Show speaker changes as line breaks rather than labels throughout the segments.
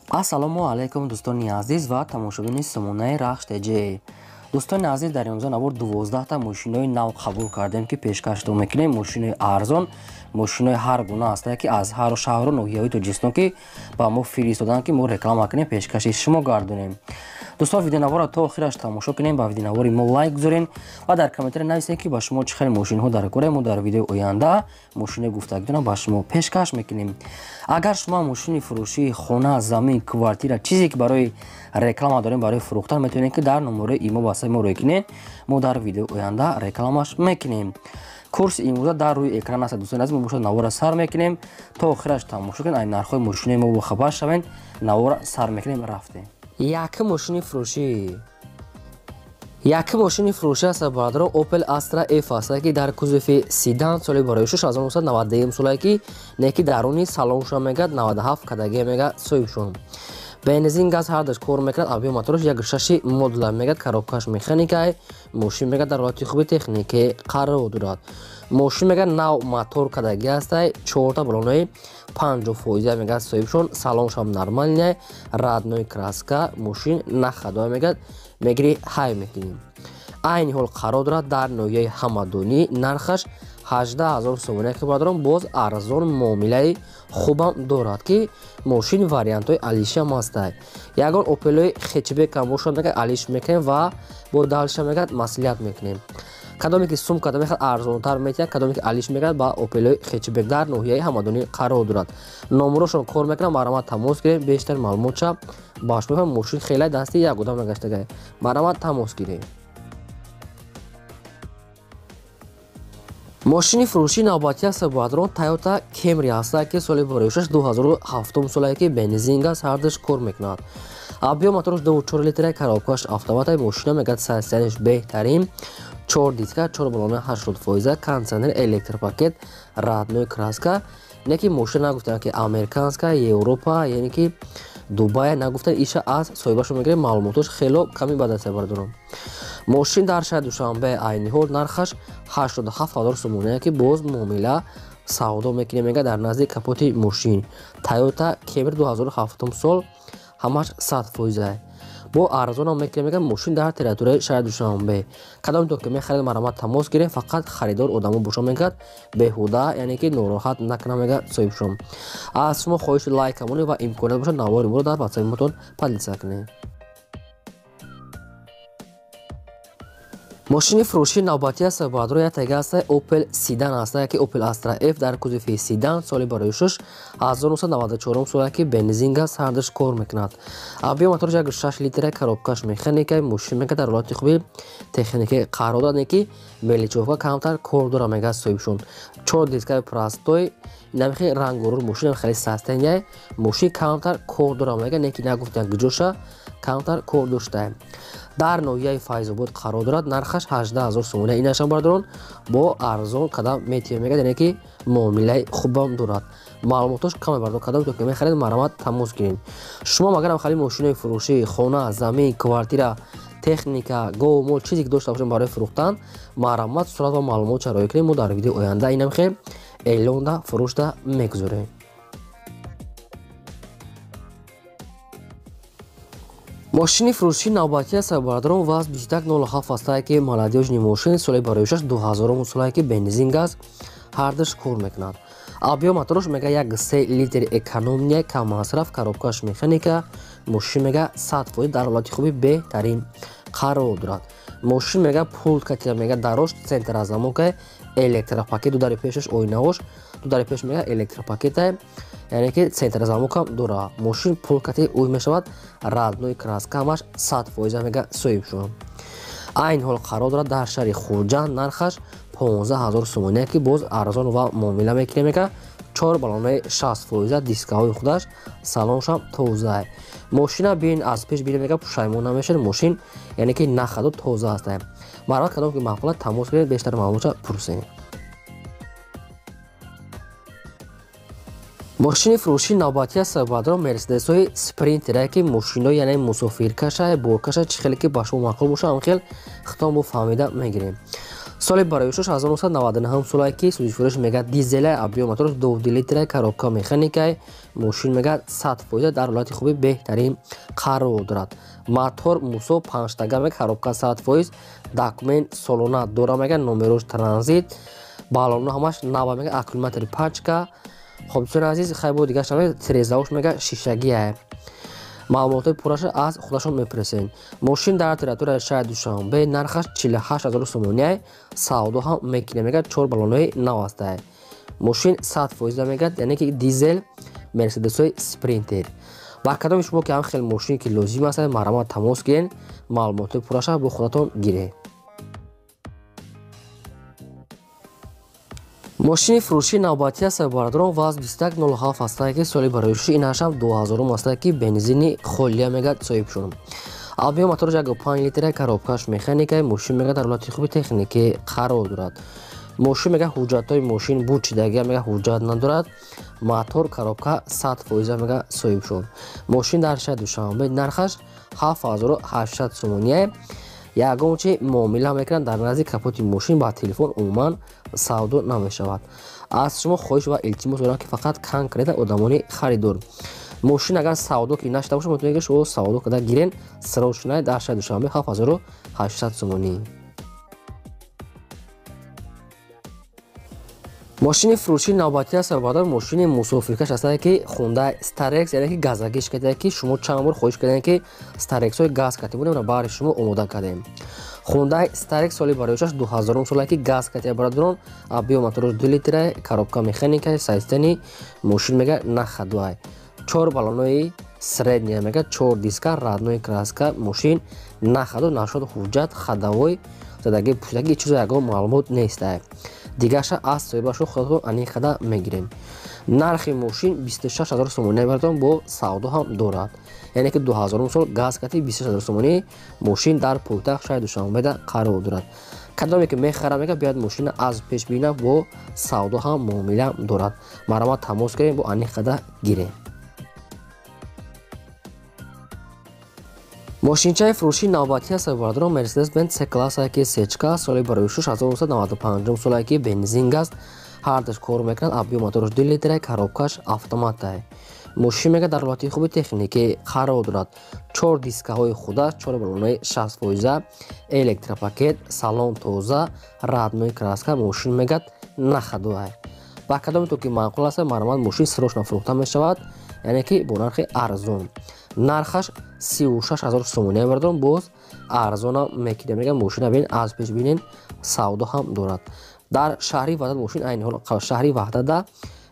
Ассалому алайкум, дӯстони азиз ва тамошобини сомонаи Рахш ТЖ. Дӯстони азиз, дар имрӯза навор 12та мошинои нав қабул кардем, ки пешкаштон мекунем. Мошинои арзон, мошинои ҳар гуна ҳастанд, ки аз ҳар шаҳру ноҳияҳои Тоҷикистон ки ба мо фиристоданд, ки мо реклама кунем, пешкаши шумо гардонем. Дӯстон, видеонаворро то охираш тамошо кунем, ба видеонавори мо лайк гузорен ва дар комментария нависед, ки ба шумо чӣ хел мошинҳо дар кора. Мо дар видеои оянда мошинои гуфтагитона ба шумо пешкаш мекунем. Агар шумо мошини фурӯшии хона, замин, квартира, чизе ки барои реклама дорем, барои фурӯхтан, метавонед, ки дар номерои имо васаи мо рӯй кунед. Мо дар видеои оянда рекламаш мекунем. Курси имрӯза дар рӯи экран аст. Дӯстони азиз, мо бошад навора сар мекунем, то охираш тамошо кунед, ай нархҳои мошинои мо бохабар шавед. Навора сар мекунем, рафтем. Якум мошини фурӯшӣ, якум мошини фурӯшӣ аст, бародаро, Opel Astra F аст, ки дар кузови седан, соли барои 1991 солае, ки не ки даруни салонша мегад 97 кадаге мега соҳибшон. Бензин, газ ҳардаш кор мекунад. Объём мотораш 1,6 модула мегад, коробкаш механикай. Мошин мегад дар ҳолати хуби техникӣ қарор дорад. Мошин мегад нав мотор кадаги ҳастай, чорта балонои 50% мегад соҳибшон. Салоншам нормальный, родной краска, мошин нахадоя мегад, мегири ҳай мекунӣ. Айни ҳол қарор дорад дар ноҳияи Ҳамадонӣ, нархаш 18 000 сомоне, ки бародарон, боз арзон муомилаи хубам дорад, ки мошин вариантҳои алишиам ҳастай. Ягон Опелои хэтчбекам бошад, мегад, алиш мекунем ва бо дальше мегад маслиҳат мекунем. Кадоме ки сум карда мехоҳад, арзонтар метиҳад, кадоме ки алиш мекунад. Ба Опелои хэтчбек дар ноҳияи Ҳамадонӣ қарор дорад. Номерошон кор мекунам, марҳамат, тамос гирем, бештар маълумотша ба шумо. Мошин хеле дасти як одам нагаштагай, марҳамат, тамос гирем. Мошини фурӯшии навбатӣ аст, бародарон, Toyota Camry ҳаста, ки соли бароишаш 2007 солае, ки бензин, газ ҳардаш кор мекунад. Объём мотораш 2,4 литра, коробкаш автомата. Мошина мегад состоянияш беҳтарин, чор диска, чор балона 80%, кондиционер, электропакет, родной краска. Не ки мошина нагуфтанд, ки американская, Европа, яъне ки Дубая нагуфтанд, иша аз соҳибашо мегирем, маълумотош хело ками ба даст, бародарон. Мошин дар шаҳри Душанбе, айни ҳол нархаш 87 000 сомоне, ки боз муомила савдо мекунем мега. Дар назди капоти мошин Toyota Camry 2007 сол, ҳамаш 100%, бо арзонам мекунем мега. Мошин дар территорияи шаҳри Душанбе, кадом ки мехаред, марҳамат, тамос гирем, фақат харидор одамо боша мегад, беҳуда яъне ки нороҳат накунам мега соҳибшон. Аз шумо хоҳиши лайк камонед ва имконият бошад, навори моро дар ватсапи мотон поделиться кунед. Мошини фурӯшии навбатӣ аст, бародаро, як тега аст, Opel седан аст, ки Opel Astra F дар кузови седан, соли барои 1994 соле, ки бензин, газ ҳардаш кор мекунад. Объём мотораш 1,6 литра, коробкаш механика. Мошин мега дар ҳолати хуби техникӣ қарор дорад, не ки мелочёвка камтар кор дорад мега соҳибшон. Чор дискаи простой, намихи рангорур, мошин хеле состояние, мошин камтар кор дорад мега, не ки нагуфтан гуҷоша камтар кор доштаем. Дар ноҳияи Файзобод қарор дорад, нархаш 18 000 сомоне. Инашам, бародарон, бо арзон кадам метиҳем мегад, яъне ки муомилаи хубам дорад. Маълумотош каме, бародарон, кадом ки мехаред, марҳамат, тамос гиред. Шумо магарам хали мошинои фурӯшӣ, хона, замин, квартира, техника, гов, мол, чизе ки дошта бошем барои фурӯхтан, марҳамат, сурат ва маълумот чароӣ кунем. Мо дар видеои оянда инам хел эълонда фурӯшда мегузорем. Мошини фурӯшии навбатӣ аст, бародарон, ВАЗ 2107 ҳастае, ки молодёжный мошин, соли бароишаш 2000 солае, ки бензин, газ ҳардаш кор мекунад. Объём мотораш мега 1,3 литр, экономия, каммасраф, коробкаш механика. Мошин мега 100% дар ҳолати хуби беҳтарин қарор дорад. Мошин мега пулт катира мега, дарош центрозамока, электропакет, ду дари пешаш, оинаҳош ду дари пеш мега электропакета, яъне ки центрозамокам дорад. Мошин пул кати ӯй мешавад, родной краска, ҳамаш 100% мега соҳиб шуд. Айни ҳол қарор дорад дар шаҳри Хуҷанд, нархаш 15 000 сомоне, ки боз арзон ва муомила мекунем мега. Чор балонаи 60%, дискаҳои худаш, салоншам тоза. Мошина бин аз пеш бинем мега, пушаймон намешавед. Мошин яъне ки нахаду тоза аст. Марҳамат, кадом ки маъқула, тамос гиред, бештар маълумотша пурсем. Мошини фурӯшии навбатӣ аст, бародарон, Мерседесҳои Спринтере, ки мошино яъне мусофиркаша, боркаша, чӣ хеле ки ба шумо маъқул боша, ҳам хел хитон бо фаҳмида мегирем. Соли барои 1999 солае ки сӯзишвориш мега дизелай, объём мотораш 2 литра, коробка механикай, мошин мега 100% дар ҳолати хуби беҳтарин қарор дорад. Мотор мусо 5 тага мега, коробка 100%, документ солона дора мега, номерош транзит, баллоно ҳамаш нава мега, аккумулятори пачка. Хоб дӯстони азиз, хай бо дигар шава тирезаош мега шишагия. Маълумотҳои пурраша аз худашон мепурсед. Мошин дар территорияи шаҳри Душанбе нархаш 48 000 сомония, савдо ҳам мекунем мега, 4 баллонои нав ҳастае. Мошин 100% мега, яъне ки дизел Мерседесҳои Спринтер. Ба кадоми шумо ки ҳам хел мошин ки лозим аст, марҳамат тамос гирен, маълумотҳои пурраша бо худатон гиред. Мошини фурӯшии навбатӣ аст бародарон, ВАЗ 2107 ҳастае ки соли бароиши ин ҳашам 2000 ҳастае ки бензини холия мега соҳиб шудам. Объём мотораш 1,5 литра, коробкаш механика, мошин мега дар ҳолати хуби техникӣ қарор дорад. Мошин мега ҳуҷҷатҳои мошин бучидагия мега, ҳуҷҷат надорад. Мотор, коробка 100% мега соҳиб шуд. Мошин дар шаҳри Душанбе нархаш 7800 сомония. Ягон чи муомила мекунанд дар назди капоти мошин, ба телефон умуман савдо намешавад. Аз шумо хоҳиш ва илтимос дорам ки фақат конкретно одамони харидор. Мошин агар савдо ки нашуда бошад, метавонед ки шумо савдо карда гирен, срочно дар шаҳри Душанбе 7800 сомонӣ. Мошини фурӯшии навбатӣ аст бародар, мошини мусофиркаш ҳастае ки Hyundai Starex, яъне ки газагиш кардае ки шумо чанд бор хоҳиш кардем ки Starex-ҳои газ кардем, будем баҳри шумо омода кардем. Hyundai Starex соли бароишаш 2000 солае ки газ кардия бародарон, объём мотораш 2 литра, коробка механика, состояние мошин мега на ходовой. 4 баллонои средняя мега, 4 диска, родной краска, мошин на ходу, нашод ҳуҷҷат, ходовой, задаги пӯшидаги чизо ягон маълумот нестае. Дигарша аз соҳибашо худатон аниқада мегирем. Нархи мошин 26 000 сомонӣ бародарон, бо савдо ҳам дорад. Яъне ки 2000 сол газ кати 26 000 сомонӣ мошин дар пойтахт шаҳри Душанбеда қарор дорад. Кадоме ки мехарад мега биёяд мошина аз пеш бина, бо савдо ҳам муомила дорад. Марҳамат тамос гирем, бо аниқада гирем. Мошинчаи фурӯшии навбатӣ аст бародарон, Mercedes-Benz C-класс ки сечка, соли барои 1995 солае ки бензин газ ҳардаш кор мекунад, объём мотораш 2 литра, коробкаш автоматае. Мошин мега дар ҳолати хуби техникӣ қарор дорад. 4 дискаҳои худаш, 4 баллонои 60%, электропакет, салон тоза, родной краска, мошин мегад на ходовой. Ба кадоме то ки маъқул аст, марҳамат, мошин срочно фурӯхта мешавад, яъне ки бо нархи арзон. Нархаш 36 000 сомонӣ бародарон, боз арзонам мекунем мега, мошина бинед аз пеш бинед, савдо ҳам дорад. Дар шаҳри Ваҳдат мошин айни ҳол шаҳри Ваҳдатда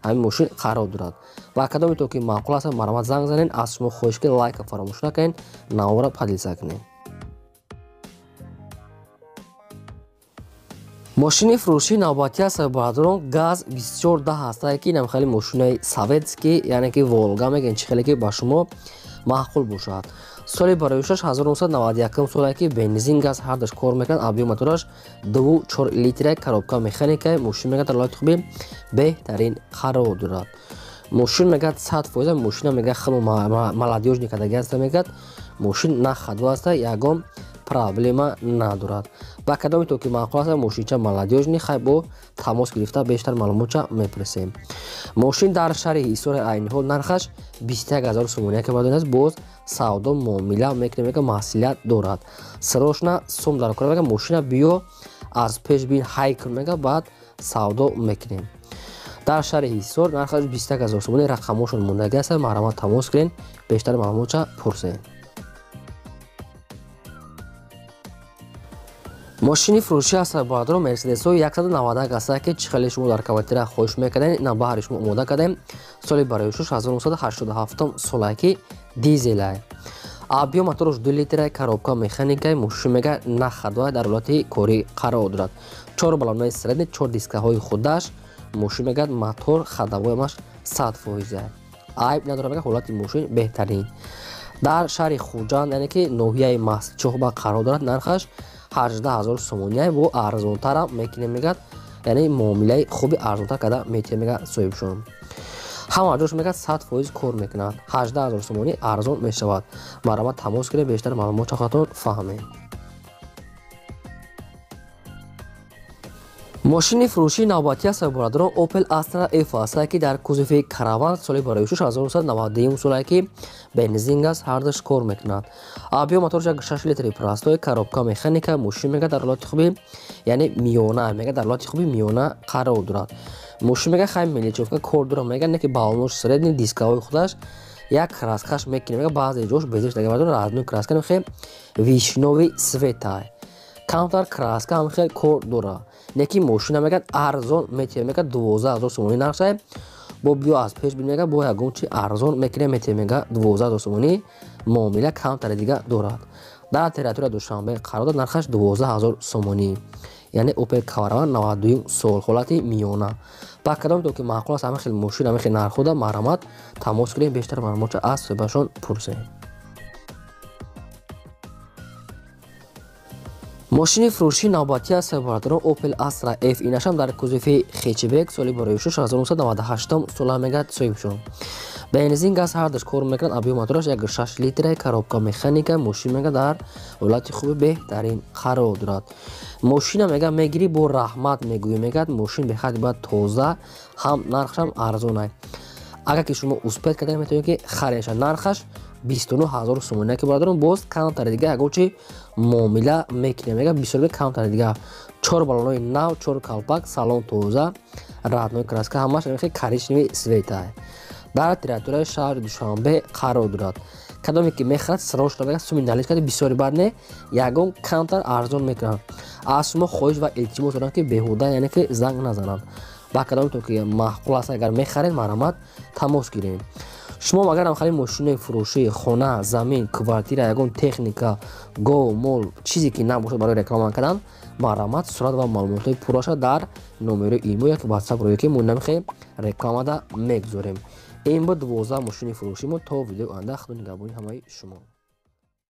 ҳамин мошин қарор дорад. Ба кадоме то ки маъқул аст, марҳамат занг занед. Аз шумо хоҳиш ки лайка фаромӯш накунед, навора поделиться кунед. Мошини фурӯшии навбатӣ аст бародарон, ГАЗ 2410 ҳастае ки инам хеле мошинаи советский, яъне ки Волга мегӯянд, чӣ хеле ки ба шумо маъқул бошад. Соли бароишаш 1991 солае ки бензин газ ҳардаш кор мекунад, объём мотораш 2,4 литра, коробка механика, мошин мегӯяд дар ҳолати хуби беҳтарин қарор дорад. Мошин мегӯяд 100%, мошина мегӯяд хело молодёжный кадаги аст мегӯяд, мошин на ходу аст, ягон проблема надорад. Ба кадоме то ки маъқул аст, мошинча молодёжный, хай бо тамос гирифта бештар маълумотча мепурсем. Мошин дар шаҳри Ҳисори айни ҳол нархаш 21 000 сомонӣ ки бадон аст, боз савдо муомила мекунем мега, маслиҳат дорад. Срочно сум дар кор мега, мошина биё аз пеш бин, ҳай кун мега, баъд савдо мекунем. Дар шаҳри Ҳисор нархаш 21 000 сомонӣ, рақамҳошон мондаги аст, марҳамат тамос кунед, бештар маълумотча пурсед. Мошини фурӯшӣ аст бародарон, Мерседесҳои 191 ҳастае ки чӣ хеле шумо дар комментария хоҳиш мекардем, ина баҳри шумо омода кардем. Соли бароишуш 1987 солае ки дизелае. Объём мотораш 2 литра, коробка механика, мошин мега на ходовой, дар ҳолати корӣ қарор дорад. 4 баллонои средний, 4 дискаҳои худаш, мошин мегӯяд мотор ходовойамаш 100%. Айб надорад мега, ҳолати мошин беҳтарин. Дар шаҳри Хуҷанд, яъне ки ноҳияи Мастчоҳба қарор дорад, нархаш 18 000 сомонӣ, бо арзонтарам мекунем мегӯяд, яъне муомилаи хуби арзонтар карда метиҳем мега соҳибшон. Ҳама ҷош мегӯяд 100% кор мекунад, 18 000 сомонӣ арзон мешавад. Марҳамат тамос кунед, бештар маълумот худатон фаҳмед. Мошини фурӯшии навбатӣ аст, бародарон, Opel Astra F аст, ки дар кузови Караван соли барои 1992 соле, ки бензин газ ҳардаш кор мекунад. Объём моторш 6 литри простой, коробка механика. Мошин мега дар ҳолати хуби, яъне миёна, мега дар ҳолати хуби миёна қарор дорад. Мошин мега хай мелочёвка кор дорад, мега не ки баллонош средний, дисковой худаш як краскаш мекунем, мега баъзе ҷош безиш дага бардор, разной краска хе вишнёвый цвета, камтар краска ҳам хел кор дорад. Неки мошина мегад арзон метиҳем, мегад 12 000 сомонӣ нархшай. Бо биё аз пеш бин, мега бо ягон чи арзон мекунем, метиҳем, мега 12 000 сомонӣ, муомила камтаре дига дорад. Дар территория Душанбе қарор дорад, нархаш 12 000 сомонӣ, яъне Opel Caravan 92 сол, ҳолати миёна. Ба кадом то ки маъқул аст ҳама хел мошин, ҳама хел нархҳода, марҳамат, тамос кунем, бештар маълумотро аз соҳибашон пурсем. Мошини фурӯшии навбатӣ аст, бародарон, Opel Astra F, инашам дар кузови хетчбек, соли барои 1998 сола, мегад соҳиб шуд. Бензин газ ҳардаш кор мекунад, объём мотораш 1,6 литра, коробка механика. Мошин мега дар ҳолати хуби беҳтарин қарор дорад. Мошина мега мегирӣ, бо раҳмат мегӯӣ, мегад мошин беҳад бад тоза, ҳам нархшам арзон. Агар ки шумо успеть карда метавонед ки хареша, нархаш 29 000 сомонӣ, ки бародарон боз камтаре дига ягон чи муомила мекунем, мега бисёр камтаре дига. Чор баллонои нав, чор калпак, салон тоза, родной краска, ҳамаш коричневый цвета. Дар территорияи шаҳри Душанбе қарор дорад. Кадоме ки мехарад, срочно мега суми наличка, бисёри бад не, ягон камтар арзон мекунанд. Аз шумо хоҳиш ва илтимос дорам, ки беҳуда, яъне ки занг назананд. Ба кадоме то ки маъқул аст, агар мехаред, марҳамат, тамос гиред. Шумо агар ҳам хари мошинаи фурӯшӣ, хона, замин, квартира, ягон техника, гов, мол, чизе ки набошад барои реклама кардан, марҳамат, сурат ва маълумотҳои пурраша дар номерои имо яки ватсап рӯе ки мо намехоҳем рекламада мегузорем. Ин буд 12 мошини фурӯшӣ мо. То видеои оянда, худо нигаҳбони ҳамаи шумо.